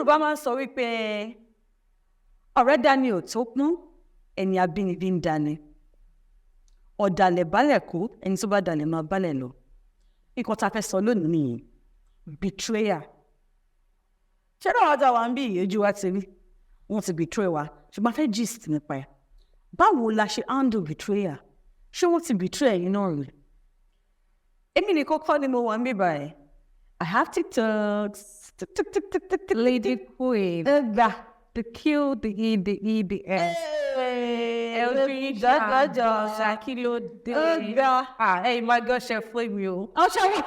Yorùbá máa ń sọ wípé ọ̀rẹ́ dání ò tó pọ́n, ẹni abínibí ń dání. Ọ̀dàlẹ̀ balẹ̀ kú, ẹni tó bá dalẹ̀ máa balẹ̀ lọ. Nǹkan tá a fẹ́ sọ lónìí nìyẹn, betrayal. Ṣé náà wàá dá wa ń bí ojú wa ti rí? Wọ́n ti betray wa, ṣùgbọ́n a fẹ́ gist nípa ẹ̀. Báwo la ṣe handle betrayal? Ṣé wọ́n ti betray ẹ̀yin náà rí? Èmi nìkan kọ́ ni mo wà ń bí báyìí. I have TikToks. Tik tik tik tik tik tik. Lady Queen. Ẹgbà. The Q, the E, the E, the S. Jọjọjọ. Kí ló dé? Ẹgbà. Ah, ẹ máa gọ́ṣẹ́ fún mi o. Ọṣẹ wo?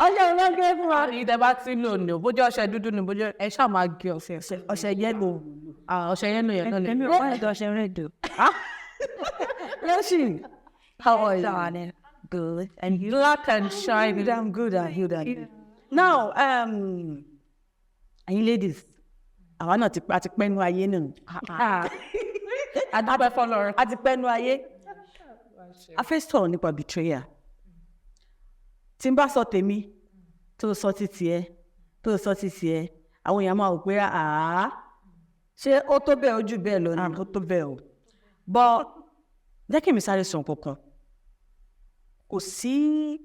Ọṣẹ wo ló ń gbé fún wa? Ìdẹ bá ti lò ní o, bójú ọṣẹ dúdú ni, bójú ẹ ṣáà máa gé ọṣẹ. Ọṣẹ yellow. Ah, ọṣẹ yẹn yẹn náà lè. Èmi ò wá ẹ̀dọ̀ ọṣẹ red o. Yoshi, how are you? Good. And you? Black and shiny. Good, I'm good, I'm good, I'm good. Now, ẹ̀yin ladies, àwa náà ti a ti pẹ́nu ayé náà. Ah, adúpẹ́ fọlọ́run. A ti pẹ́nu ayé. A fẹ́ sọ̀rọ̀ nípa betrayal. Tí n bá sọ tèmi, tó sọ ti tiẹ̀, tó sọ ti tiẹ̀, àwọn èèyàn máa wò pé àá, ṣé ó tó bẹ́ẹ̀ ojú bẹ́ẹ̀ lọ ni? Ó tó bẹ́ẹ̀ o. But jẹ́ kí èmi sáré sọ nǹkan kan. Kò sí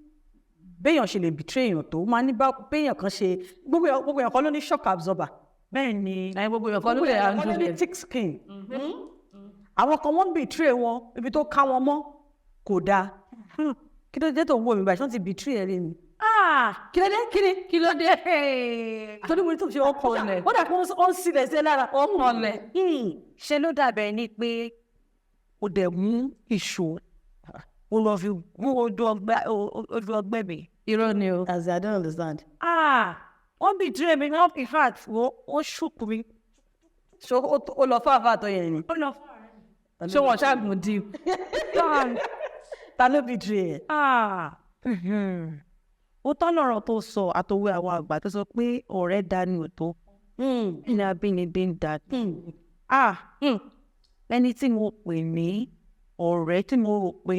béèyàn ṣe lè betray èèyàn tó máa ní bá béèyàn kan ṣe gbogbo èèyàn kan ló ní shock absorber. Bẹ́ẹ̀ ni. Ẹ gbogbo èèyàn kan ló Gbogbo lè èèyàn kan ló handle ní it. thick skin. Àwọn kan wọ́n betray wọn, ibi tó ká wọn mọ́ kò dáa. Kí ló dé tó ń wò mí báyìí? Ṣé wọ́n ti betray ẹ rí ni? Kí ló dé? Kí ni? Kí ló dé? Torí mo ní tó ṣe ọkọ Ọkànlẹ̀. ó dà pé ó ń sílẹ̀ sí ẹ lára. Ó kanlẹ̀. Ṣe ló dàbẹ̀ ni pé o dẹ̀ mú ìṣó, o lọ fi gún ojú ọgbẹ́ mi. Irọ́ ni o. As I don't understand. Ah, wọ́n betray mi, wọ́n, in fact, wọ́n ṣùkú mi. Ṣé ó lọ fáfá tó yẹn ni? Ó lọ. Ṣé wọ́n ṣàgùn deep? Ta ló betray ẹ? Ah, ó tọ́ lọ̀rọ̀ tó sọ àtòwé àwọn àgbà tó sọ pé ọ̀rẹ́ dání ò tó ní abínibí ń dá. Ah, ẹni tí mo pè ní ọ̀rẹ́, tí mo rò pé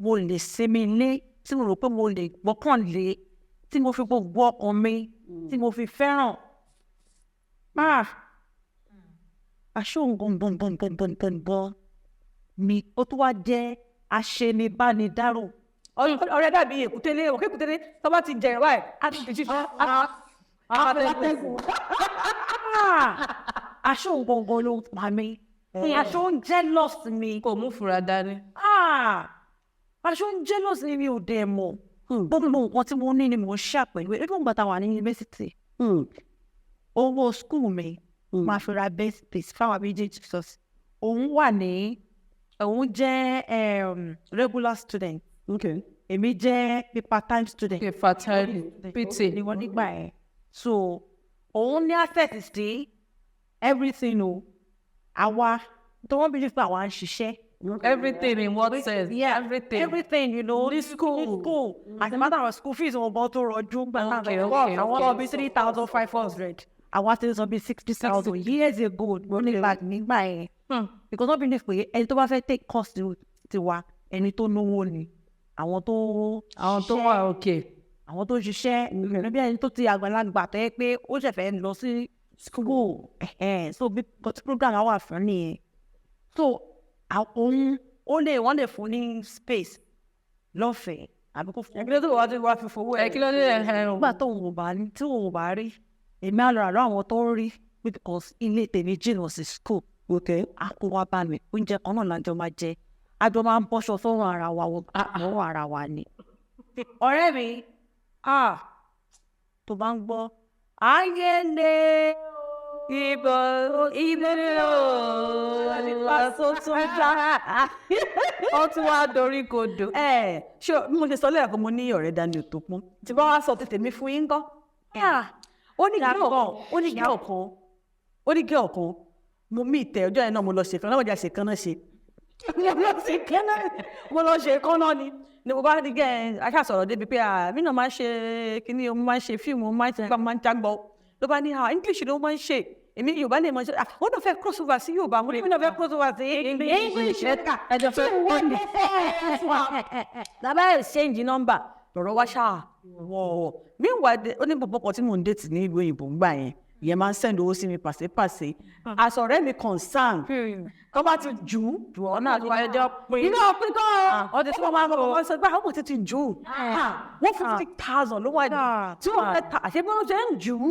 mo lè sinmi lé, tí mo rò pé mo lè gbọ́kàn lé, tí mo fi gbogbo ọkàn mi tí mo fi fẹ́ràn, ah, aṣọ gangan gangan gangan gangan ni ó tún wá jẹ́ aṣenibánidárò. Ọ̀rẹ́ dàbí èkútélé, òkè èkútélé tó bá ti jẹrẹ báyìí, á ti fi ṣíṣe Atẹ́gùn. Aṣọ gangan ló pa mí, aṣọ ń jealous mi. Kò mú fura dání. Ah, aṣọ ń jealous mi, mi ò dẹ̀ mọ̀. Gbogbo nǹkan tí mo ní ni mò ń ṣà pẹ̀lú ẹ̀. Nígbà tá a wà ní yunifásitì, owó school mi máa fi ra bed space fáwọn méjèèjì. Sọ òun wà ní, òun jẹ́ regular student, èmi jẹ́ bí part time student. Okay, fertile PT. Ni wọ́n nígbà yẹn, so òun ní access sí everything o. Àwa tó wọ́n bí nípa àwa ń ṣiṣẹ́. Everything in what sense? Yeah, Everything. Everything. Ní school. Ní school. As a matter of school fees, wọn bọ́ tó rọjú gbà náà. Okay, Àwọn lọ bí 3,500. Àwa ti ń sọ bí 60,000 years ago nígbà nígbà yẹn. Because wọ́n bí ní pé ẹni tó bá fẹ́ take course tiwa, ẹni tó náwó ni. Àwọn tó Àwọn tó wà okay. Àwọn tó ń ṣiṣẹ́, bí ẹni tó ti àgbàlagbà tó yẹ pé ó ṣẹ̀ fẹ́ lọ sí school. Ẹ̀hẹ́n. So bí program wa wà fún nìyẹn. So òun ó lè, wọ́n lè fún ní space lọ́fẹ̀ẹ́ àbí kó fún Kí ló tó wá tí wàá fi fowó Ẹ ẹ? Kí ló dé ẹ? Nígbà tóun ò bá ní, tí òun ò bá rí, èmi á lọ rà lọ́wọ́ àwọn tó ń rí, because ilé tèmi jìnnà sí school. A kó wá bá mi, oúnjẹ kan náà lájọ máa jẹ, a jọ máa ń bọ́ṣọ sọ́run ara wa wọ́n ara wa ni. Ọ̀rẹ́ mi, ah, tó bá ń gbọ́ ayé lé Ibo ilé o tó tún já. Ó tún wá dorí kodò. Ẹ ṣé bí mo ṣe sọ lẹ́ẹ̀kan, mo ní ọ̀rẹ́ dání ò tó pọ́n tí bá wá sọ tètè mi fún yín kọ́. Ó ní girl kan, ó ní girl kan, ó ní girl kan mo mí ìtẹ̀ ọjọ́ yẹn náà, mo lọ ṣe kan náà, mo jà ṣe kan náà, ṣe mo lọ ṣe kan náà, mo lọ ṣe kan náà ni mo bá ní gẹ́ ẹ aṣáà sọ̀rọ̀ débi pé mí náà máa ń ṣe kíní, mo máa ń ṣe fíìmù, mo máa ń ṣe gbá, mo máa ń jágbọ́. Ló bá ní English ló máa ń ṣe, èmi Yorùbá lè mọ̀ ṣe. Wọ́n náà fẹ́ cross over sí Yorùbá, mo ní mi náà fẹ́ cross over sí English. Ẹjọ fẹ́ Lábẹ́ exchange number. Lọ́rọ̀ wá ṣáà wọ̀. Meanwhile, ó ní bọ̀bọ̀ kan tí mò ń date ní ìlú òyìnbó ń gbà yẹn, ìyẹn máa ń send owó sí mi pàṣípàṣí. As ọ̀rẹ́ mi concern, tó bá ti jù ú, Ọ̀nà àti ẹjọ́ pín. Iná pín gan. Wọ́n ti Ó máa ń bọ̀, wọ́n sọ pé àwọn ti jù ú. 150,000 ló wà 200,000. Àṣé bí wọ́n ṣe ń jù ú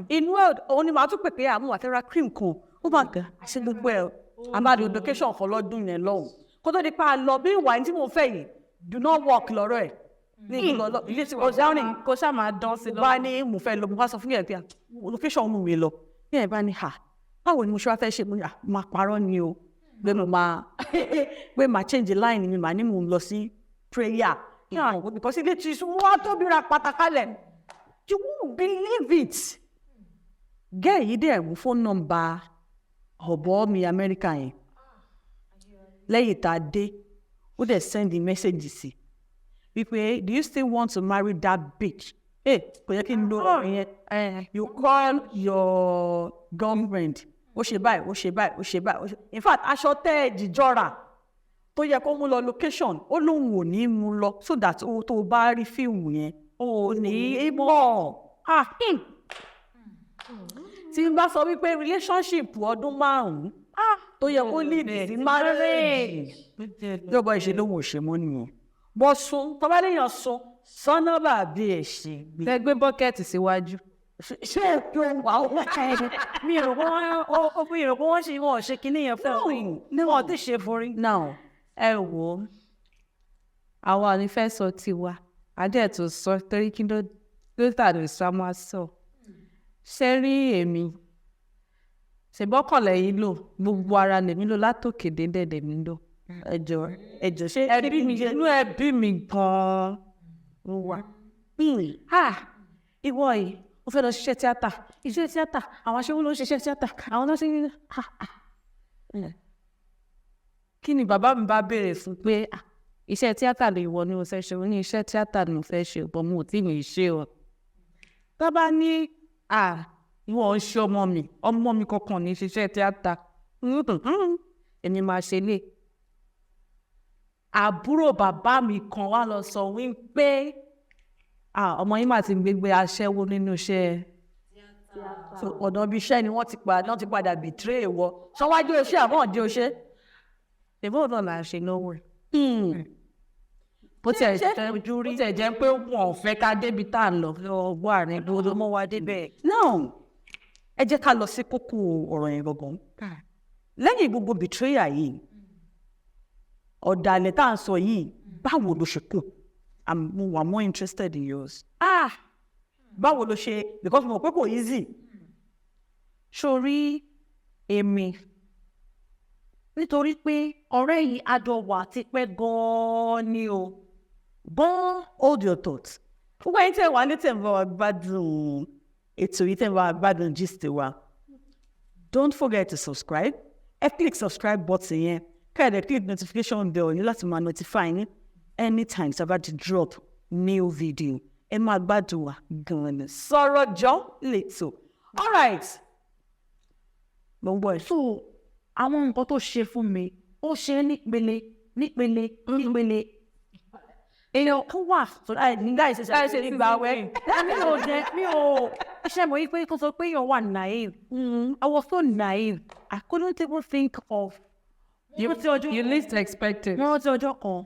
inú ẹ̀, òun ni màá tún pè pé àwọn àti ra cream kan, ó máa ṣe gbogbo ẹ̀. A máa di location kan lọ́dún yẹn lọ́hùn kó tó di pa lọ. Bí ìwà tí mo fẹ́ yìí do not work lọ́rọ̀ ẹ̀ ní ìlú lọ ilé tí wọ́n dáhùn. Kó ṣáà máa dán sí. Bá ní mo fẹ́ lọ, mo bá sọ fún yẹn pé location mú mi lọ. Yẹn bá ní, "Ha, báwo ni mo ṣe wá fẹ́ ṣe?" Mo ní, "Máa parọ́ ni o, pé mo máa pé máa change line mi, màá ní mo lọ sí prayer because ilé tí wọ́n á tóbi ra pàtàkàlẹ̀." You won't believe it, girl yìí dẹ̀ mú phone number ọ̀bọ mi Amẹ́ríkà yẹn. Lẹ́yìn tá a dé, ó dẹ̀ send the message sí wípé, "Do you still want to marry that bitch?" Ẹ kò yẹ kí n lo ọ̀rọ̀ yẹn. "You call your girlfriend." Ó ṣe báyìí, ó ṣe báyìí, ó ṣe báyìí, ó ṣe. In fact, aṣọ tẹ́ ẹ jìjọra tó yẹ kó mú lọ location, ó lóun ò ní mú lọ so that owó tó bá rí fíìmù yẹn, ò ní mọ̀. Tí n bá sọ wípé relationship ọdún 5 tó yẹ kó lead sí marriage, yóò bá ìṣe lóhùn òṣè mọ́ nìyẹn. Bọ́ sún tọ́ba léèyàn sún sọ́nà bàbí ẹ̀ ṣe gbé. Tẹ gbé bucket síwájú. Ṣé ètò wà ó? Mi ò rò pé wọ́n ṣe, wọn ò ṣe kinní yẹn fún orin, wọn ò tí ṣe forin. Now. Ẹ wò ó, àwa ò ní fẹ́ sọ tiwa, adé tó sọ torí kí ló ló tàbí sọ máa sọ. Ṣé rí èmi ṣèbọ́kànlẹ̀ yìí lò, gbogbo ara lèmi lò, látòkè délẹ̀ lèmi lò. Ẹjọ, ẹjọ, ṣé Ẹbí mi, inú ẹbí mi gan-an ló wà. Ah, ìwọ yìí, ó fẹ́ lọ ṣiṣẹ́ tíátà, iṣẹ́ tíátà, àwọn aṣẹ́wó ló ń ṣiṣẹ́ tíátà, àwọn ló ń ṣe. Ah, ah. Kí ni bàbá mi bá béèrè fún pé, ah, iṣẹ́ tíátà lè wọ ni mo fẹ́ ṣe? Mo ní iṣẹ́ tíátà ni mo fẹ́ ṣe, bọ́ mo ò tí ì ṣe o. Tó bá ní, ah, ìwọ ń ṣe ọmọ mi, ọmọ mi kankan ní ṣiṣẹ́ tíátà, èmi máa ṣe lè. Àbúrò bàbá mi kan wá lọ sọ wípé, ah, ọmọ yín mà ti gbégbé aṣẹ́wó nínú iṣẹ́. So ọ̀nà ibi iṣẹ́ ni wọ́n ti pa, wọ́n ti padà betray wọ sọ́wájú oṣù àmọ́ ọ̀dẹ́ oṣù. Ṣèbó náà là ń ṣe lọ́wọ́ ẹ̀. Bó tiẹ̀ jẹ́ pé wọn ò fẹ́ ká débi tá à ń lọ. Ọgbọ́n àárín gbogbo mọ́ wa débẹ̀. Now, ẹ jẹ́ ká lọ sí kókó ọ̀rọ̀ yẹn gangan. Lẹ́yìn gbogbo betrayal yìí, ọ̀dàlẹ̀ tá à ń sọ yìí, báwo ló ṣe kù? I'm mo wà more interested in yours. Ah. Báwo ló ṣe, because mo mọ̀ pé kò easy. Sórí èmi, nítorí pé ọ̀rẹ́ yìí, àjọ wà tipẹ́ gan-an ni o, gan-an. Hold your thoughts. Gbogbo ẹ̀yin tẹ́ wà ní, tẹ́ ń bá wa gbádùn ètò yìí, tẹ́ ń bá wa gbádùn gist wa, don't forget to subscribe. Ẹ click subscribe button yẹn, kẹ́ ẹ dẹ̀ click notification bell ní láti máa notify yín anytime tí a bá ti drop new video. Ẹ máa gbádùn wa gan-an ni. Sọ̀rọ̀ jọ lẹ́tọ̀. All right, mo ń gbọ́ ẹ. So àwọn nǹkan tó ṣe fún mi, ó ṣe é nípele nípele nípele. Èèyàn kan wà. Láì ṣe láì ṣe ìgbà wẹ́. Mi ò jẹ, mi ò ṣe mọ̀ wípé kó sọ pé èèyàn wà naive. I was so naive, I couldn't even think of. You least expect it. Mo rántí ọjọ́ kan,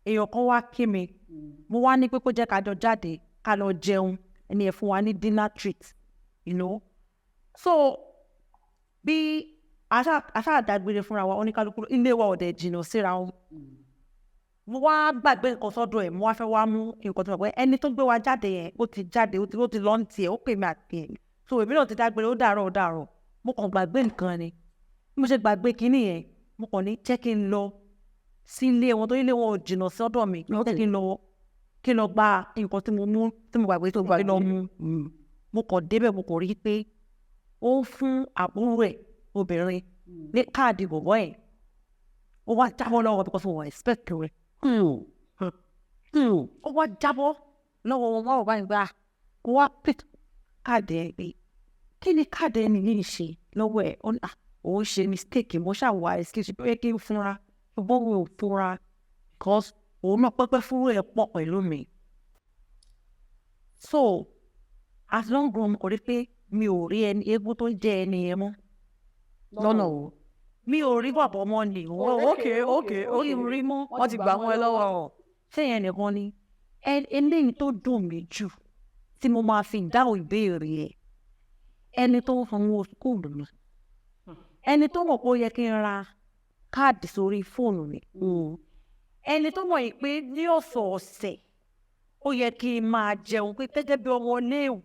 èèyàn kan wá kí mi, mo wá ní pé kó jẹ́ ká jọ jáde, ká lọ jẹun. Ẹni ẹ̀ fún wa ní dinner treat. So bí aṣá dágbére fúnra wa, oníkálukú ilé wa ò dẹ̀ jìnnà síra wọn. Mo wá gbàgbé nǹkan sọ́dọ̀ ẹ̀, mo wá fẹ́ wá mú nǹkan tó mọ̀ pé ẹni tó gbé wa jáde yẹn, ó ti jáde, ó ti lọ́ ní tiẹ̀, ó pè mí àti ẹ̀. So èmi náà ti dágbére, ó dàárọ̀, ó dàárọ̀. Mo kàn gbàgbé nǹkan ni. Bí mo ṣe gbàgbé kinní yẹn, mo kàn ní jẹ́ kí n lọ sí ilé wọn, torí ilé wọn ò jìnnà sọ́dọ̀ mi, jẹ́ kí n lọ gba nǹkan tí mo mú, tí mo gbàgbé, tó gbàgbé lọ mú. Mo kàn débẹ̀, mo kàn rí pé ó ń fún àbúrò ẹ̀ obìnrin ní káàdì bọ̀bọ̀ ẹ̀. Ó wá jábọ́ lọ́wọ́ because mo were expect rẹ̀. Ó wá jábọ́ lọ́wọ́ wọn, wọ́n wò báyìí gbà. Kó wá pick káàdì ẹ̀ pé kí ni káàdì ẹni yìí ṣe lọ́wọ́ ẹ̀? Ó ní, ah, òun ṣe mistake. Mo ṣàwà excuse pé kí n fúnra, ṣùgbọ́n mi ò fúnra because òun náà pẹ́pẹ́ fúnra ẹ̀ pọ̀ pẹ̀lú mi. So as long run, kò rí pé mi ò rí ẹni eégún tó jẹ́ ẹni yẹn mọ́. Lọ́nà wo? Mi ò rí bàbá ọmọ ni. Oh, okay. Mi ò rí mọ́. Wọ́n ti gbà wọ́n ẹ lọ́wọ́. Ṣé yẹn nìkan ni? Eléyìí tó dùn mí jù tí mo máa fi dáhùn ìbéèrè ẹ̀, ẹni tó ń sanwó school mi, ẹni tó mọ̀ pé ó yẹ kí n ra káàdì sórí fóònù mi, ẹni tó mọ̀ yìí pé ní ọ̀sọ̀ọ̀sẹ̀ ó yẹ kí n máa jẹun, pé gẹ́gẹ́ bí ọmọ iléèwé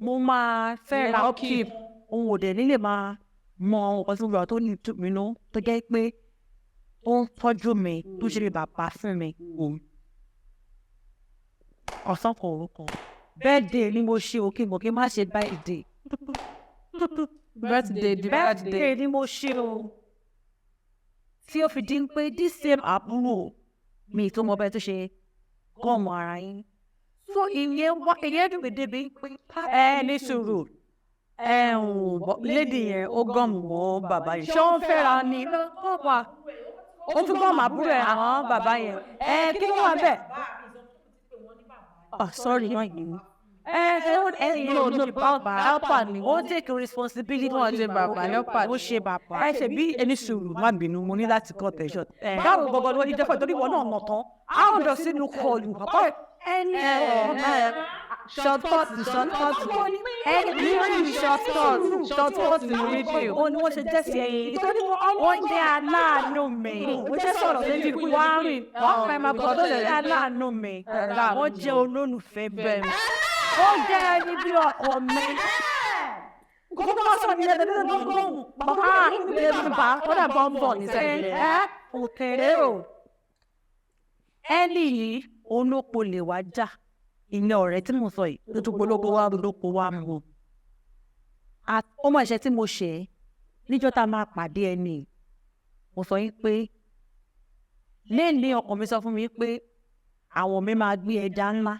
mo máa fẹ́ ra Upkeep. Òun ò dẹ̀ nílè máa mọ nǹkan tí mo rà tó ní ìtumínú, tó jẹ́ pé ó ń tọ́jú mi, tó ṣe bí bàbá fún mi. Ọ̀sán kan, òru kan, birthday ni mo ṣe o, kí n mọ̀ kí n má ṣe birthday. Birthday di birthday. Birthday ni mo ṣe o, tí ó fi di pé this same àbúrò mi tó mọ bẹ́ẹ̀ tó ṣe gum ara yín, so ìyẹn wá, ìyẹn dùn mí débi pé Ẹ ní sùúrù, ẹ ń bọ lady yẹn, ó gum mọ́ bàbá yìí. Ṣé ó ń fẹ́ra ni? Ó tún gum àbúrò ẹ̀ àwọn bàbá yẹn. Ẹ kí ló wà bẹ́ẹ̀? Ah, sorry. Ẹ ẹ ẹ No, no, helper ni. Ó take responsibility. Wọ́n ṣe bàbá, helper. Ó ṣe bàbá. Ẹ ṣe bí ẹni sùúrù, má bínú, mo ní láti cut ẹ̀ short. Báwo gbọgbọ ló ní jẹ́ fún ẹ torí ìwọ náà mọ̀ tán? How does it look call you? Bàbá ẹ̀ Ẹni Shortcut, shortcut. Ẹni shortcut, shortcut ní rédíò. Ó ní wọ́n ṣe jẹ́ sí ẹyin. Nítorí Wọ́n jẹ́ aláàánú mi. Mo ṣe sọ̀rọ̀ létí kú Wá Wọ́n fẹ́ máa bọ̀ tó Wọ́n lè jẹ́ aláàánú mi. Wọ́n jẹ́ olólùfẹ́ mi. Bẹ́ẹ̀ ni. Ó jẹ́ ẹni bí ọkọ mi. Kókó bá sọ̀rọ̀ ní ẹ̀ẹ́dẹ́gbẹ̀rún. Bàbá Bá kódà bọ́ ń bọ̀ ní sẹ́yìn. Ẹ òtẹ̀rẹ̀ o. Ẹni yìí olóko lè wá jà. Ìyẹn ọ̀rẹ́ tí mo sọ yìí ló tún polówó wá, olóko wá mú. Ó mọ ìṣe tí mo ṣe é níjọ́ tá a máa pàdé ẹni. Mo sọ yín pé lẹ́ẹ̀ni ọkàn mi sọ fún mi pé àwọn mi máa gbé ẹja ńlá.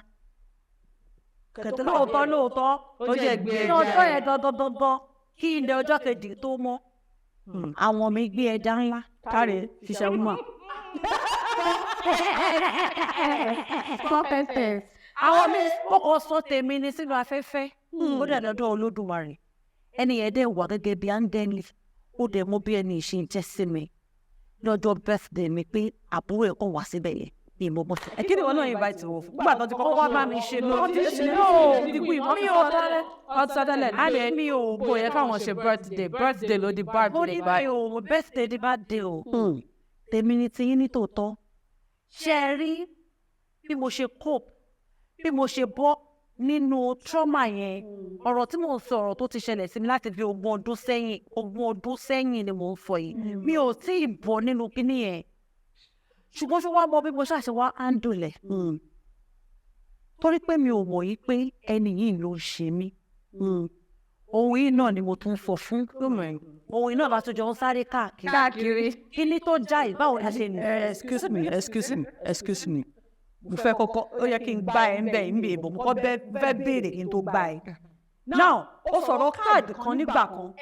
Lóòótọ́ lóòótọ́, Ó jẹ́ gbé ní ẹja. ọjọ́ yẹn dandan dandan, kí ilẹ̀ ọjọ́ kejì tó mọ́, àwọn mi gbé ẹja ńlá. Káre ṣiṣẹ́ wúmọ̀. Àwọn mi, ó kàn sọ tèmi ní sínú afẹ́fẹ́, ó dẹ̀ lọ́dọ̀ Olódùmarè. Ẹni yẹn dẹ̀ wà gẹ́gẹ́ bí áńgẹ́lì, ó dẹ̀ mú bí ẹni ìṣe jẹ́ sí mi lọ́jọ́ birthday mi, pé àbúrò ẹ̀ kàn wá síbẹ̀ yẹn ní ìmọ̀ bọ́ sí. Ẹ kí ni wọn náà invite wọn fún? Nígbà tó ti kọ́kọ́ Ó wá bá mi ṣe lọ. Wọ́n ti ṣe Mi ò dálẹ̀. Ọ̀sádẹ́lẹ̀ Àní mi ò kò yẹ káwọn ṣe birthday, birthday ló di Mo ní birthday mi báyìí. ò birthday di birthday o. Tèmi ni tiyín ní tòótọ́. Ṣé ẹ rí bí mo ṣe cope, bí mo ṣe bọ́ nínú trauma yẹn? Ọ̀rọ̀ tí mò ń sọ, ọ̀rọ̀ tó ti ṣẹlẹ̀ sí mi láti fi 20 ọdún sẹ́yìn, 20 ọdún sẹ́yìn ni mò ń sọ yìí. Mi ò tí ì bọ́ nínú kíní yẹn, ṣùgbọ́n ṣé wàá mọ bí mo ṣàṣe wá handle ẹ̀? Torí pé mi ò mọ̀ yí pé ẹni yìí ló ń ṣe mí. Ohun yìí náà ni mo tún sọ fún ohun yìí náà, bá tún jọ ń sáré káàkiri. Káàkiri. Kíní tó já yìí, báwo la ṣe nì? Excuse me, excuse me, excuse me. Mo fẹ́ kọ́kọ́, ó yẹ kí n gbá ẹ ń bẹ̀ ń bẹ̀ bọ̀, mo kọ́ fẹ́ béèrè kí n tó gbá ẹ. Now, ó sọ̀rọ̀ káàdì kan nígbà kan.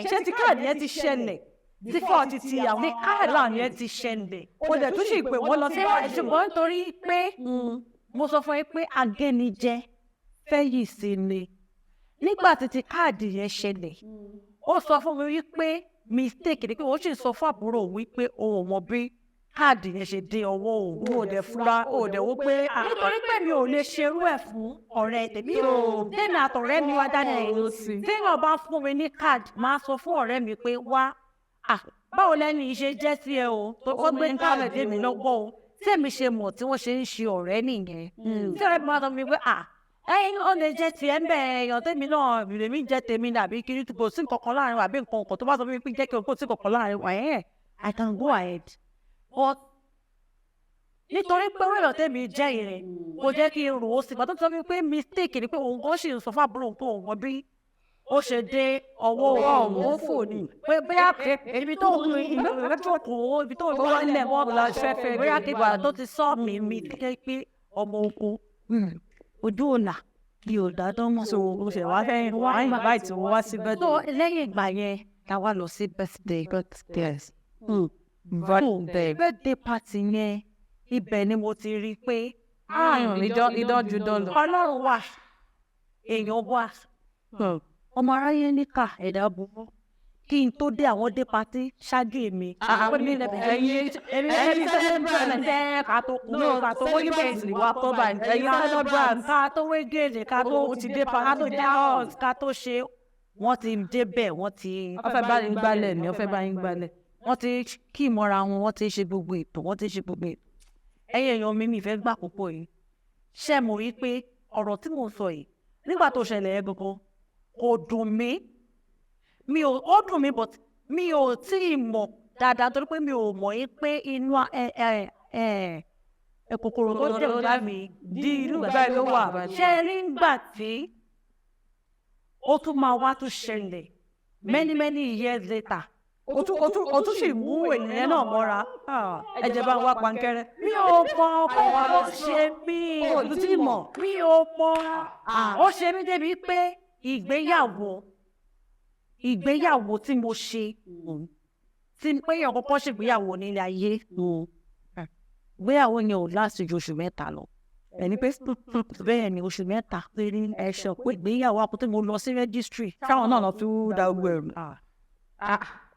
Ṣé ti káàdì yẹn ti ṣẹlẹ̀ tí fọ́ ti ti àwọn Káàdì yẹn ti ṣẹlẹ̀. O dẹ̀ tún sì pè wọ́n lọ sí Ṣùgbọ́n nítorí pé mo sọ fún ẹ pé agẹ́nijẹ fẹ́yì sí ni, nígbà tí ti káàdì yẹn ṣẹlẹ̀, ó sọ fún mi wípé mistake ni, pé ó sì sọ fún àbúrò wípé òun ò mọ bí káàdì yẹn ṣe dé ọwọ́ òun. O dẹ̀ fura, o dẹ̀ wó pé Nítorí pé mi ò lè ṣerú ẹ̀ fún ọ̀rẹ́ tèmi o. Tèmi àtọ̀rẹ́ mi wá dáná ẹ̀. Téèyàn bá fún mi ní káàdì, máa sọ fún ọ̀rẹ́ mi pé, "Wá, báwo lẹ́nu yìí ṣe jẹ́ sí ẹ o, tó kọ́ gbé káàdì dé mi lọ́gbọ́ o?" Tèmi ṣe mọ̀ tí wọ́n ṣe ń ṣe ọ̀rẹ́ nìyẹn. Tí ọ̀rẹ́ mi máa sọ fún mi pé, "Ẹyin ó lè jẹ́ tiẹ̀ ń bẹ̀, èèyàn tèmi náà lèmi jẹ́ tèmi nàbí kiri, kò sí nǹkan kan láàrin wa àbí nǹkan kan." Tó bá sọ fún mi pé jẹ́ kí o kò sí nǹkan kan láàrin wa ẹ̀, I can go ahead. But nítorí pé orí tèmi jẹ́ ìrìn, kò jẹ́ kí n rò ó sí. Ìgbà tó sọ fún mi pé mistake ni, pé òun kan sì ń sọ fún àbúrò òun pé òun mọ bí ó ṣe dé ọwọ́ òun, ó fò ní pé bóyá ibi tó ń jókòó, ibi tó ń wọlé wọ́n La fẹ́fẹ́. Bóyá kígbà tó ti sọ mí kékeré pé ọmọ oko ojú ọ̀la mi ò dá dán mọ́. So o ṣe wá fẹ́ wá invite wọn wá sí So birthday. lẹ́yìn ìgbà yẹn la wá lọ sí birthday. Yes. Birthday. Birthday party yẹn, ibẹ̀ ni mo ti rí i pé Idán idán ju dán lọ. Ọlọ́run wà, èèyàn wà, ọmọ aráyé níkà, ẹ̀dá burú. Kí n tó dé, àwọn dé party ṣáájú èmi. Ẹ̀yin ẹ̀yin celebrant. Ká tó kú, ká tó No, celebrant ni wà kọ́ báyìí. Ẹ̀yin celebrant. Ká tó wé gèlè, ká tó Ó ti dé party. ká tó dá, ká tó ṣe, wọ́n ti débẹ̀, wọ́n ti Wọ́n fẹ́ bá yín gbálẹ̀ ni, wọ́n fẹ́ bá yín gbálẹ̀. Wọ́n ti kí ìmọ̀ra wọn, wọ́n ti ṣe gbogbo ètò, wọ́n ti ṣe gbogbo ètò. Ẹ̀yin èèyàn mi, mi fẹ́ gbà púpọ̀ yìí. Ṣé mo rí i pé ọ̀rọ̀ tí mò ń sọ yìí, nígbà tó ṣẹlẹ̀ ẹ́ gangan, kò dùn mí. Mi ò, ó dùn mí, but mi ò tí ì mọ̀ dáadáa, torí pé mi ò mọ̀ yín pé inú ẹ ẹ ẹ ẹ kòkòrò tó jẹ́ ọ̀dà mi di inú ìgbà ló wà. Ṣé ẹ rí, ńgbà tí ó tún máa wá tún ṣẹlẹ̀ many many years later, O tún sì mú ènìyàn náà mọ́ra. Ẹ jẹ́ bá ń wá pankẹ́rẹ́. Mi ò mọ̀ kó ó ṣe mí. O ò tí ì mọ̀. Mi ò mọ̀. Ó ṣe mí débi pé ìgbéyàwó tí mo ṣe, tí pé èèyàn kọ́kọ́ ṣègbéyàwó nílé ayé, ìgbéyàwó yẹn ò láti ju oṣù 3 lọ. Ẹni pé Bẹ́ẹ̀ ni, oṣù 3 péré. Ẹ sọ pé ìgbéyàwó àkótó, mo lọ sí registry. Káwọn náà lọ tún da gbogbo ẹrù.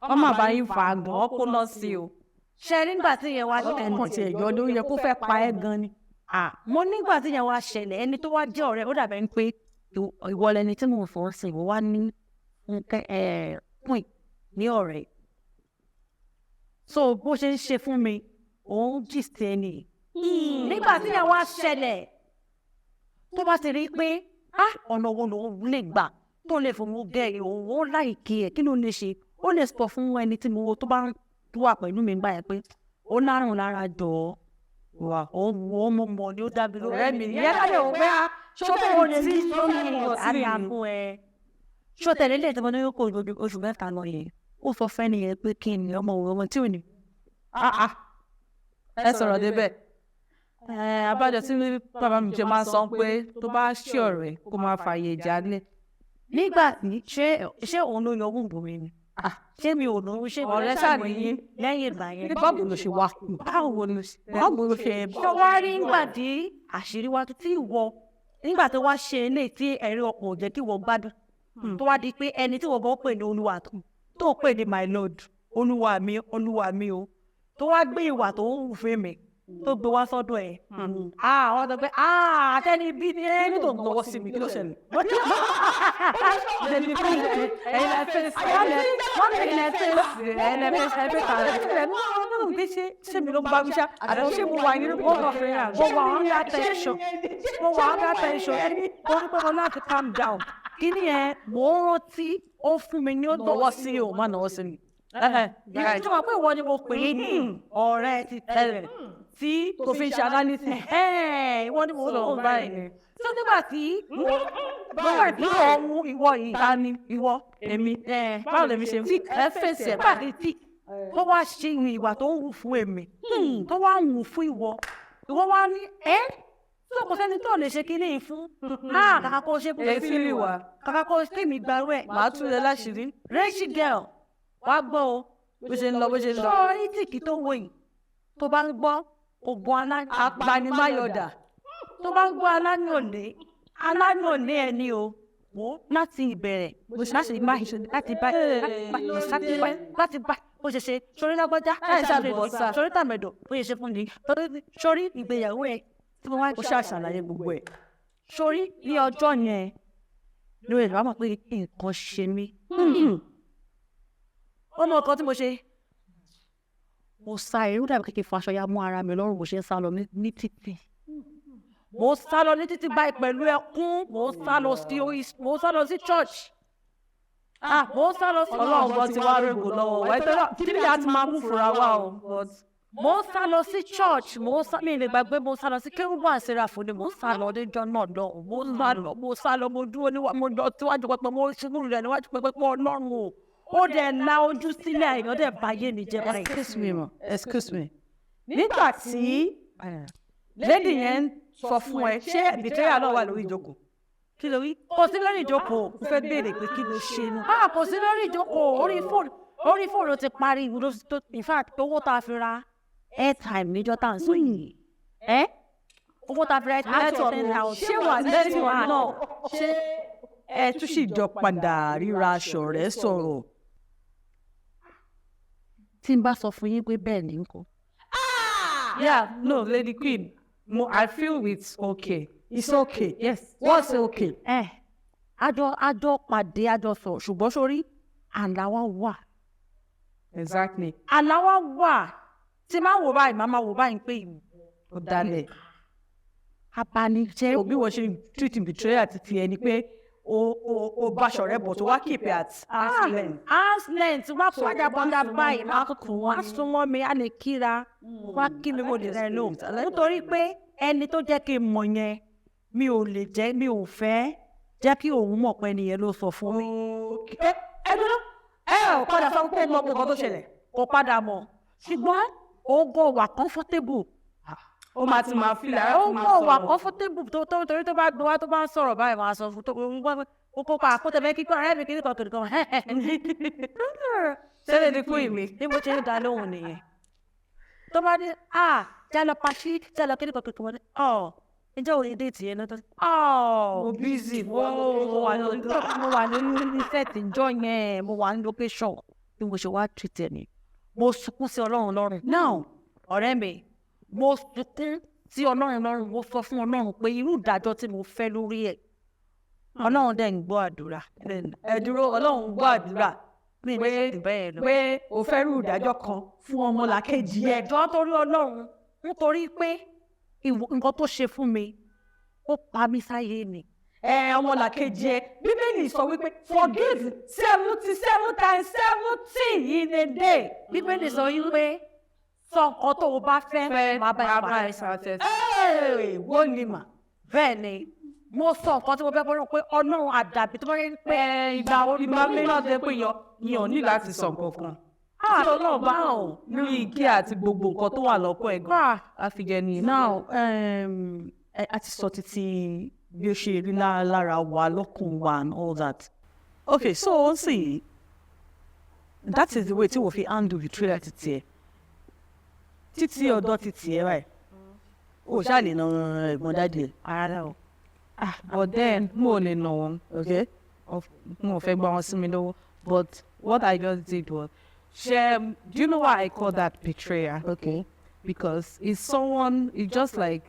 Wọ́n máa bá yín fà á gan, ọ́ kó lọ sí o. Ṣe nígbà tí yẹn wá ṣẹlẹ̀, Ọkàn tiẹ̀ yọ ló yẹ kó fẹ́ pa ẹ́ gan ni. Mo nígbà tí yẹn wá ṣẹlẹ̀, ẹni tó wá jẹ́ ọ̀rẹ́, ó dàbẹ̀ ń pé ìwọ lẹni tí mò ń fọ́ sí, ìwọ wá ní nǹkan ẹ̀ pín ní ọ̀rẹ́. So bó ṣe ń ṣe fún mi, òun gist ẹni. Nígbà tí yẹn wá ṣẹlẹ̀, tó bá ti rí pé, ah, ọ̀nà wo lòun lè gbà tó lè fún un gẹ̀ òun, ó like ẹ̀, kí ló lè ṣe? Ó lè sọ fún ẹni tí mo wo tó bá ń wà pẹ̀lú mi gbà yẹn pé ó lárùn lára jọ̀ọ́ Wà. Ó wò ó, mo mọ̀ ni ó dá mi lórí. Ọ̀rẹ́ mi ìyẹn ká lè wò pé ah, ṣó fẹ́ tí Àrí àbú ẹ. Ṣó tẹ̀lé ilé ìtọ́mọ ní kò ju oṣù 3 lọ yẹn? Ó sọ fẹ́ nìyẹn pé kí ni ọmọ òun, ọmọ tí ò ní. Ẹ sọ̀rọ̀ débẹ̀. Abájọ tí bàbá mi jẹ máa ń sọ pé tó bá ṣí ọ̀rẹ́, kó máa fààyè ìjà lẹ̀. Nígbà tí ṣé òun ló yọ owó ìbomi ni? Ṣé mi ò lówó ṣé? Ọ̀rẹ́ ṣáà nìyí. Lẹ́yìn ìgbà yẹn. Báwo ló ṣe wá? Báwo ló ṣe? Ṣé wá rí, nígbà tí àṣírí wa tí ìwọ, nígbà tó wá ṣe eléyìí tí ẹ̀rí ọkàn ò jẹ́ kí ìwọ gbádùn, tó wá di pé ẹni tí ìwọ gan pè ní olúwa, tó pè ní my lord, olúwa mi, olúwa mi o, tó wá gbé ìwà tó ń wù fún mi, tó gbé wá sọ́dọ̀ ẹ̀, ah, wọ́n sọ pé, ah, àtẹ́ni bí ni ẹni Tó ń lọ́wọ́ sí mi, kí ló ṣẹlẹ̀? Ẹ̀yin lẹ fèsì, ẹ̀yin lẹ fèsì, ẹ̀yin lẹ fèsì, ẹ fèsì. Ṣé mi ló ń bá mi ṣá? Àdó ṣé mo wà nínú Mo wà under tension, mo wà under tension. Ẹni mo ní pé mo láti calm down. Kí ni ẹ mo ń rántí, ó fún mi ní ó Nọwọ́ sí o, má nọwọ́ sí mi. Ìyá tí wọ́n pé ìwọ ni mo pè é ní ọ̀rẹ́ ti tẹ́lẹ̀ tí tó fi ń ṣe analysis. Ìwọ ni mo lò báyìí. Tó nígbà tí òun ìwọ yìí. Ta ni? Ìwọ. Èmi. Báwo lèmi ṣe ẹ fèsì ẹ? Nígbà tí tó wá ṣe ìwà tó ń wù fún èmi, tó wá ń wù fún ìwọ, ìwọ wá ní ẹ́ tí kò sẹ́ni tó lè ṣe kíní yìí fún náà, kàkà kó ṣe fún Èéfín lè wà. Kàkà kó ṣe mi gbàrú ẹ̀. Màá tún lẹ láṣìírí. Rachel girl, wá gbọ́ o. Bó ṣe ń lọ, bó ṣe ń lọ. Sọ́ọ́rí tìkì tó wò yìí, tó bá ń gbọ́ ogun alá Apanimáyọ̀dà. Tó bá ń gbọ́ aláyọ̀lé, aláyọ̀lé ẹni o, wò ó láti ìbẹ̀rẹ̀, láti bá, láti bá, láti bá, láti bá bó ṣe ṣe sórí lágbájá, Láì ṣàlùbọ́sà. sórí tàmẹ̀dọ̀, bó ṣe ṣe fún ni, sórí ìgbéyàwó ẹ tí mo wá. Ó ṣàṣàlàyé gbogbo ẹ̀. Sórí ní ọjọ́ yẹn lórí ẹ̀rọ àmọ̀ pé nǹkan ṣe mí. Ó mọ nǹkan tí mo ṣe, mo sá eré, ó dàbí kékeré fún aṣọ ya mú ara mi lọ́rùn. Mo ṣe ń sá lọ ní títì, mo sá lọ ní títì báyìí pẹ̀lú ẹkún. Mo sá lọ sí orí, mo sá lọ sí church, ah, mo sá lọ sí Ọlọ́run bọ́ ti wá rògbò lọ́wọ́ wa. Ìtọ́lá kí ni a ti máa mú fura wa o. But Mo sá lọ sí church, mo sá, mi lè gbàgbé, mo sá lọ sí Kérúbù àṣírafù ni mo sá lọ níjọ́ náà lọ. Mo sá lọ, mo sá lọ, mo dúró níwá, mo lọ síwájú pẹpẹ, mo ṣubú rẹ̀ níwájú pẹpẹ pé Ọlọ́run o, ó dẹ̀ la ojú sílẹ̀, èèyàn dẹ̀ báyé mi jẹ́ báyìí. Excuse me ma, excuse me. Nígbà tí Lady yẹn ń sọ fún ẹ, ṣé betrayal náà wà lórí ìjókòó? Kí ló wí? Kò sí lórí ìjókòó. Mo fẹ́ béèrè pé kí ló ṣe nù. Ah, kò sí lórí ìjókòó. Orí fóònù ló ti parí ìwúlò tó. In fact, owó tá a fi ra airtime níjọ́ tá à ń sọ yìí ẹ́. Owó ta fi ra Network. 10,000. Ṣé wà network náà, ṣé ẹ tún sì jọ padà ríra aṣọ rẹ sọ̀rọ̀? Tí n bá sọ fún yín pé bẹ́ẹ̀ ni nǹkan. Yeah, no, Lady Queen, mo, I feel it's okay. It's okay? Yes. What's okay? Ẹ àjọ pàdé, àjọ sọ̀rọ̀, ṣùgbọ́n sórí àlá wa wà. Exactly. Àlá wa wà tí máa wò báyìí, máa wò báyìí pé ìwọ Ọ̀dàlẹ̀. Abanijẹ́. Òbí wọ́n ṣe treat betrayal ti ẹni pé o bá ṣọ̀rẹ́ bọ̀ tó wá keep it at arm's length. Arm's length, wá padà bọ́dà báyìí, má wá súnmọ́ mi, á lè kíra wá kí mi, mo lè rẹ lò, nítorí pé ẹni tó jẹ́ kí n mọ̀ yẹn, mi ò lè jẹ́, mi ò fẹ́ jẹ́ kí òun mọ̀ pé ẹni yẹn ló sọ fún mi. Ẹ ẹ dúró, ẹ ò padà sọ pé mo mọ nǹkan tó ṣẹlẹ̀? Kò padà mọ̀, ṣùgbọ́n òun kò wà comfortable. Ó máa ti máa feel ara Ó ti máa kò wà sọ̀rọ̀. comfortable tó torí tó bá gbé wá, tó bá ń sọ̀rọ̀ báyìí, máa sọ fún tó ń gbọ́ ó kópa àkótẹ́fẹ́ kíkọ́ ọ̀rẹ́ mi kìnnìkan kìnnìkan. Ṣé Lady Queen mi? Bí mo ṣe ń dá lóhùn nìyẹn, tó bá ní à já lọ party, já lọ kìnnìkan kìnnìkan, wọn ní ọ ǹjẹ́ òye date yẹn náà tó ọ Mo busy. Mo wà ní set ìjọ yẹn, mo wà ní location. Bí mo ṣe wá treat ẹ ni, mo sunkún sí Ọlọ́run lọ́rùn. Now, Ọ̀rẹ́ mi, mo sunkún sí Ọlọ́run lọ́rùn. Mo sọ fún Ọlọ́run pé irú ìdájọ́ tí mo fẹ́ lórí ẹ̀, Ọlọ́run dẹ̀ ń gbọ́ àdúrà. Ẹ dúró, Ọlọ́run gbọ́ àdúrà Mi ní pé ṣe bẹ́ẹ̀ lọ. Pé o fẹ́ rú ìdájọ́ kan fún ọmọlàkejì ẹ? Ẹ̀jọ́, torí Ọlọ́run, nítorí pé nǹkan tó ṣe fún mi, ó pa mí sáyé ni. Ẹ ọmọlàkejì ẹ, Bíbélì sọ wípé forgive 77 times 70 in a day. Bíbélì sọ yín pé sọ nǹkan tó o bá fẹ́, Fẹ́ máa bá ẹ máa pa. bá ẹ ṣàtẹ̀. Hey, wọ́n ní mà. Bẹ́ẹ̀ ni, mo sọ nǹkan tí mo fẹ́ bọ́lọ́ pé Ọlọ́run, àdàbí tó bá yẹ pé Ìgbà ìgbà mi náà jẹ́ pé yan ní láti sọ nǹkan kan. Tí Ọlọ́run bá rí ike àti gbogbo nǹkan tó wà lọ́kọ̀ ẹ̀ gan, á fi jẹ ní. Now, a ti sọ títí bí ó ṣe rí lára wa, lọ́kàn wa and all that. Okay, so ó sì that is the way tí wọ́n fi handle betrayal títí ẹ̀, títí ọ̀dọ́ títí ẹ̀ báyìí. O ṣáà lè na ẹ̀gbọ́n daddy ẹ̀? Ara o. Ah, but then mo ò lè nà wọ́n. Okay. Mo ò fẹ́ gbà wọ́n sí mi lọ́wọ́. But what I just did was, ṣe, do you know why I call that betrayal? Okay. Because it's someone, it's just like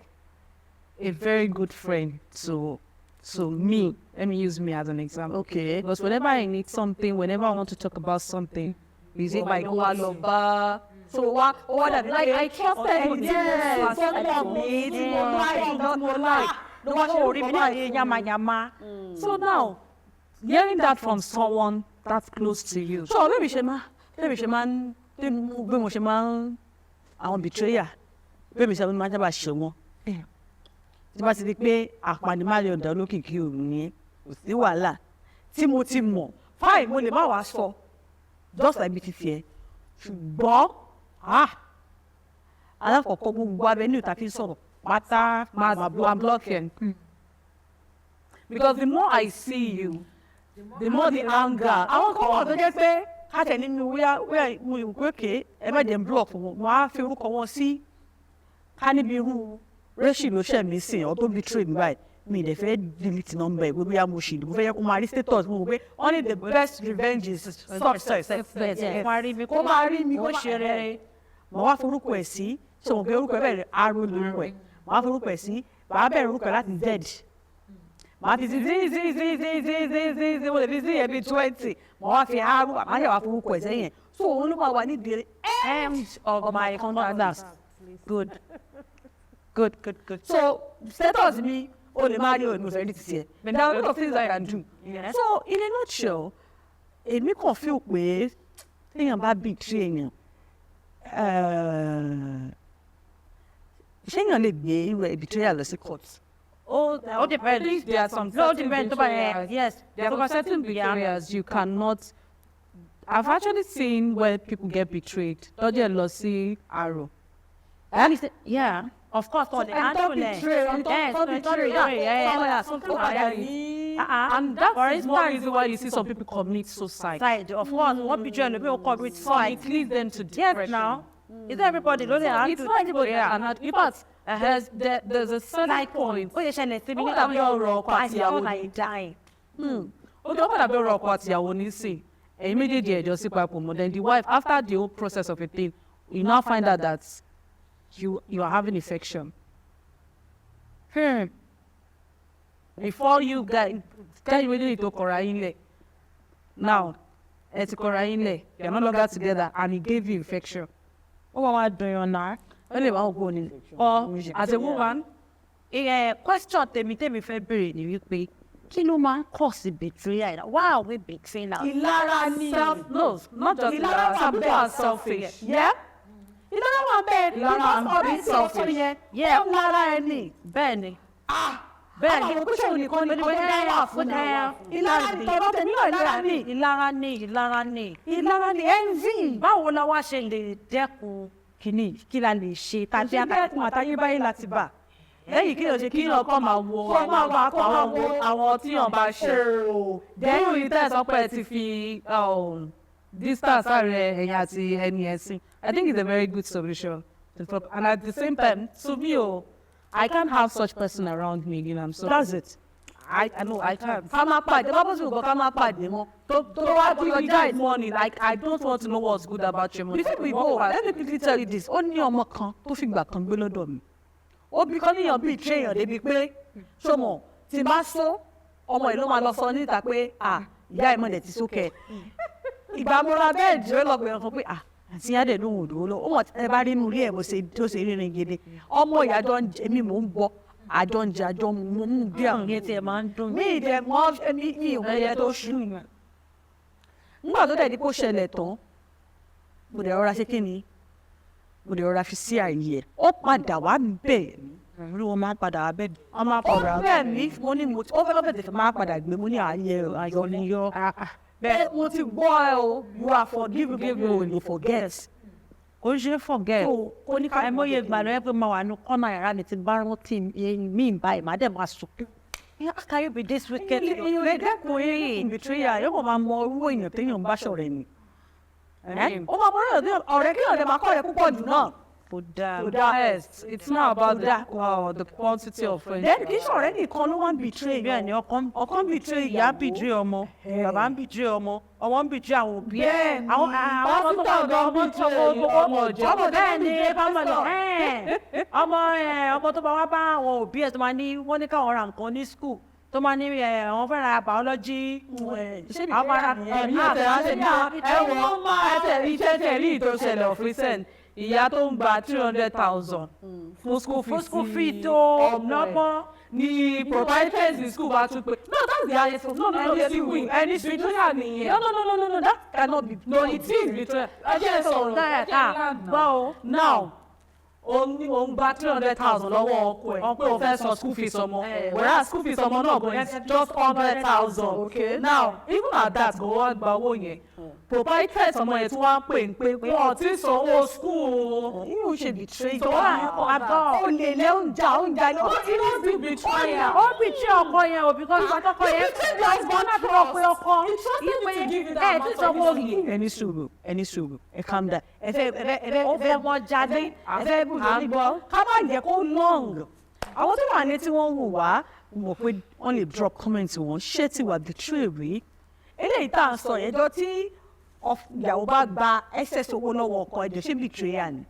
a very good friend to me. Let me use me as an example. Okay. Because whenever I need something, whenever I want to talk about something, is it like wá lọ bá, so wá ó wá dàbí Like, I trusted him. Yes, tó mọ̀ mí, tí mo like, tí mo like ló wá ṣe Orí mi náà yé yamayama. So now, hearing that from someone that's close to you. So bẹ́ẹ̀ mi ṣe máa ń bí mo ṣe máa ń àwọn betrayal, bẹ́ẹ̀ mi ṣe máa ń sábà ṣe wọ́n, tí bá ti di pé àpàdémáyọ̀ ọ̀dà olókìkí òru ni, kò sí wàhálà. Tí mo ti mọ̀, fine, mo lè má wàá sọ just like bí ti tiẹ̀, ṣùgbọ́n ah, alákọ̀ọ́kọ́, gbogbo abẹ ní ìta fi ń sọ̀rọ̀ pátá, I'm blocking. Because the more I see you, the more the anger. Àwọn kan wà tó jẹ́ pé káṣẹ̀ nínú wíyá wíyá, mo rò pé okay, ẹ má jẹ́ n block wọn, wọ́n á fi orúkọ wọn sí. Ká níbi irú réṣì ló ṣẹ̀ mí sìn ọ́ tó betray mi báyìí, mi ì dẹ̀ fẹ́ delete number ẹ̀ pé bóyá mo ṣì mo fẹ́ yẹ kó máa rí status. Mo rò pé only the best revenge is success. Kó máa rí mi, kó máa rí mi, kó ṣe rere. Màá wá forúkọ ẹ̀ sí, ṣe mọ̀ pé orúkọ ẹ̀ bẹ̀rẹ̀ aró lórúkọ ẹ̀, màá forúkọ ẹ̀ sí, màá bẹ̀rẹ̀ orúkọ ẹ̀ láti Z, màá fi sí z z z z z z z z, mo lè fi z yẹn bíi 20, màá wá fi aró, màá ṣe wá forúkọ ẹ̀ sẹ́yìn, so òun ló máa wà ní the end of my contacts. Good, good, good, good. So status mi, o lè máa rí òun fẹ́ rí títí ẹ̀. There are a lot of things I can do. So in a nutshell, èmi kàn feel pé téèyàn bá betray èèyàn, ṣé èèyàn lè gbé irú ẹ̀ betrayal lọ sí court? Ó ó depend. I think there are some No, certain depend tó bá yẹ betrayals. Yes. There are some certain betrayals you cannot. I've actually seen where people get betrayed. Tọ́jú ẹ̀ lọ sí àrò. Yeah, of course, on the And don't handle ẹ̀. betray, and Yes, don't don't betray. betray, yeah. Ó padà ní. And that For is one instance- reason why you see some people commit suicide. Side, of course, wọ́n betray ẹlòmíì, ó commit So suicide. it leads them to Yes, depression. now it's not everybody ló lè So it's handle. not everybody that can handle. In fact, There's a certain point. Ó yẹ ṣẹlẹ̀ sí mi. Ó dàbí ọ̀rọ̀ ọkọ àti ìyàwó ni. Like dying. Ó dọ́ padà bí ọ̀rọ̀ ọkọ àti ìyàwó nísìn. Ẹ̀yin méjèèjì ẹ̀jọ́ sí papọ̀ mọ́. Then the wife, after the whole process of a thing, you now find out that you are having infection. Before you guys, kẹ́yìn méjèèjì tó kọra yín lẹ̀. Now, ẹ ti kọra yín lẹ̀, you are no longer together and he gave you infection. Ó wà wá dùn yàn náà. Ó lè máa wò ní. Or as a woman, Question tèmi fẹ́ béèrè ni wípé, kí ló máa ń cause betrayal? Why are we betraying our Ìlara ni. Self, no, not just Ìlara ìlara. wà Some people bẹ́ẹ̀. are selfish. Yeah. Ìlara wà bẹ́ẹ̀. Ìlara and Because being ọ̀rẹ́ tí ó sọ selfish. yẹn, Yeah. ó ń lára ẹni. Bẹ́ẹ̀ ni. Bẹ́ẹ̀ ni. Àwọn òkúṣe nìkan ni kò dá wà fún mi. Ìlara ni tọ̀dọ̀ tèmi náà, ìlara ni. Ìlara ni, ìlara ni. Ìlara ni, envy. Báwo la wá ṣe lè dẹ́kun kínní? Kí la lè ṣe Tàbí tàbí dẹ́kun àtayébáyé láti bà. Lẹ́yìn kí ló ṣe? Kí ọkọ máa wo Kó máa wà, kó máa wo àwọn tí yàn bá ṣe. Lẹ́yìn yìí tẹ́ ẹ sọ pé ẹ ti fi distance ààrẹ ẹ̀yìn àti ẹni ẹ̀sìn. I think it's a very good solution to stop. And at the same time, to me, oh, I can't have such person around me again. I'm sorry. That's it. I know I can't. Ká má pàdé, bá bó ti wù kó ká má pàdé mọ́. Tó wá bí you money, like, I don't want to know what's good about your money. Before we go, let me quickly tell you this. Ó ní ọmọ kan tó fìgbà kan gbé lọ́dọ̀ mi. Ó bí kọ́ níyàn bíi tréyàn débi pé, ṣọmọ tí n bá sọ, ọmọ yìí ló máa lọ sọ níta pé, "À, ìyá ìmọ̀lẹ̀ ti sókè." Ìgbà mo ra bẹ́ẹ̀dì, ó lọ pè é pé, "À, àti ìyá dẹ̀ lóhùn òdòwó lọ." Ó mọ̀ ẹ bá rí inú ilé ẹ̀ bó ṣe tó ṣe rírin gidi. Ọmọ ìyá jọ ń jẹ, èmi mò ń bọ, àjọ ń jẹ, àjọ mú mú bí àwọn. Ìyẹn tiẹ̀ máa ń dùn. Mi ìdẹ̀ mọ́ mi ní ìwọ̀n ẹyẹ tó ṣú. Nígbà tó dẹ̀ di kó ṣẹlẹ̀ tán, mo dẹ̀ rọra ṣe kí ni, mo dẹ̀ rọra fi sí ààyè ẹ̀. Ó padà wá bẹ̀ mí. Irú wọn máa ń padà wá bẹ́ẹ̀. Ọmọ Ó bẹ̀ mí, mo ní mo ó fẹ́ lọ́fẹ̀ẹ́ tètè máa padà gbé. Mo ní ààyè ayọ̀ ni yọ bẹ́ẹ̀. Mo ti gbọ́ ẹ o, you are forgiven, you will forget. Kò ń ṣe forget. Kò ní ká Àìmọye ìgbà ló yẹ pé máa wà ní kọ́nà yàrá mi, tí bá rántí mi báyìí, màá dẹ̀ máa sunkún. How can you be this wicked? Èèyàn lè dẹ́kun eré betrayal, yóò kàn máa mọ irú èèyàn téèyàn ń bá ṣọ̀rẹ́ ni. Ó máa mọ ọ̀rẹ́ kí ọ̀rẹ́ máa kọ́ ọ̀rẹ́ púpọ̀ jù náà. Kò dáa. Kò dáa. Yes, it's not about the quantity of friends. Then kì í ṣọ̀rẹ́ nìkan ló wá ń betray. Bẹ́ẹ̀ ni, ọkọ ń Ọkọ ń betray. Ìyá ń betray ọmọ, bàbá ń betray ọmọ, ọmọ ń betray àwọn òbí ẹ̀. Bẹ́ẹ̀ ni. Àwọn ọmọ tó Pásítọ̀ wà gan ọmọ tó betray ọmọ ìjọ. ọmọ bẹ́ẹ̀ ni ọmọ ọmọ tó bá wá bá àwọn òbí ẹ̀, tó máa ní wọ́n ní káwọn ra nǹkan ní school, tó máa ní àwọn fẹ́ ra biology. Ṣé àwọn máa ra Ẹ̀mí ọ̀tẹ̀ á ṣe ní ẹ wọ ẹ tẹ̀lé iṣẹ́ tẹ̀lé ìtò ṣẹlẹ̀ of recent, ìyá tó ń gba 300,000 fún school fees Fún school fee tó ọmọ ẹ̀. lọ́gbọ́n. Ni proprietors in school bá tún pé, no, that's the highest. No, no, no, the queen ẹni betrayal nìyẹn. No, no, no, no, no, no, that cannot be. No, it is betrayal. Ẹ jẹ́ sọ̀rọ̀, ẹ jẹ́ land Gbọ́ o. now. Òun ní òun gba 300,000 lọ́wọ́ ọkọ ẹ̀ pé òun fẹ́ san school fees ọmọ, whereas school fees ọmọ náà gan is just 100,000. Okay. Now, even at that, kò wá gba owó yẹn, proprietress ọmọ yẹn tí wọ́n á pè ń pé wọ́n ti sanwó school. Irú ṣe betray. So why Àtọ̀. Ó lè lé oúnjẹ oúnjẹ lọ. But it must be betrayal. Ó betray ọkọ yẹn o, because ìgbà tọkọ yẹn You betrayed your husband láti lọ pé ọkọ He trusted you to give you that ẹ ti amount sanwó of yìí. Ẹni sùúrù, ẹni sùúrù, ẹ calm down. Ẹ fẹ́ ẹ fẹ́ ẹ fẹ́ Ó fẹ́ wọn jáde. Ẹ fẹ́ bùdó À ń ní gbọ́. Ká má jẹ́ kó long. Àwọn tó wà ní tí wọ́n ń wò wá mọ̀ pé wọ́n lè drop comment wọn. Ṣé ti wà betray rí? Eléyìí tá à ń sọ yẹn jọ, tí ìyàwó bá gba excess owó lọ́wọ́ ọkọ ẹjọ́, ṣé betrayal ni?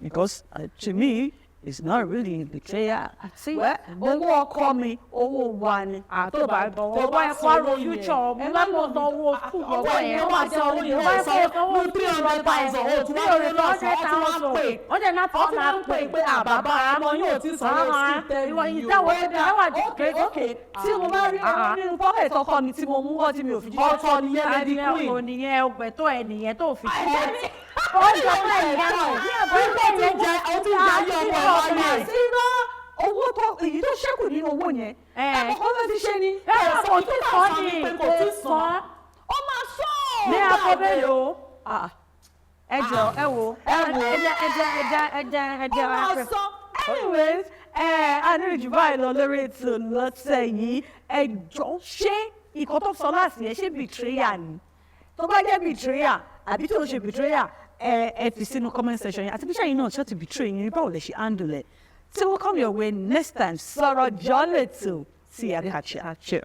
Because to me, it's not really betrayal. See, Well, owó ọkọ mi, owó wa ni. Tó bá tó bá ẹ kó future ọmọ ẹ má lọ sanwó school owó ọmọ yẹn yẹn. wà sí owó yẹn Tó bá wọ́n ẹ sọ kó sanwó ní 300,000, ó tún wá pé lọ́sàn ó tún wá pè Wọ́n dẹ̀ náà ó tún wá ń pè pé àbàbà ọmọ yóò ti sanwó school tẹ́lẹ̀ Ìwọ yìí o. ìdáwọ̀ ìdáwọ̀. Okay, tí mo bá rí owó nínú pocket ọkọ mi tí mo mú wọ́n tí mi ò fi jíṣẹ́. Ọ̀tọ̀ nìyẹn, Lady Queen. Ò nìyẹn, ọgbẹ́ tó ẹ nìyẹn tó fi ṣe. Ó jọ pé ìyá náà ó ti jẹ, ó ti jẹ ayé ọmọ ẹ̀ wáyé. Sí ná owó tó èyí tó ṣẹ́kù nínú owó yẹn. Ẹ. Ẹ kọ́kọ́ fẹ́ fi ṣe ni. Ẹ kò tí sọ ni. Pé kò tí sàn. Ó máa sọ. Ní aago mélòó? Ah, Ẹ jọ, ẹ wo. Ẹ wo. Ẹ jẹ, ẹ jẹ, ẹ jẹ, ẹ jẹ, ẹ jẹ. Ó máa sọ. Anyways, ẹ a ní jù báyìí lọ lórí ètò lọ́sẹ̀ yìí. Ẹ jọ, ṣé ìkọ́ tó sọ láti yẹn, ṣé betrayal ni? Tó bá jẹ́ betrayal àbí tó ń ṣe betrayal, ẹ fi sínú comment section yẹn. Àti bí sẹ́yìn náà ṣé ti betray yín, báwo lè ṣe handle ẹ̀? Till we come your way next time, Sọ̀rọ̀ Jọ̀ọ́ lètò. See ya, catch ya.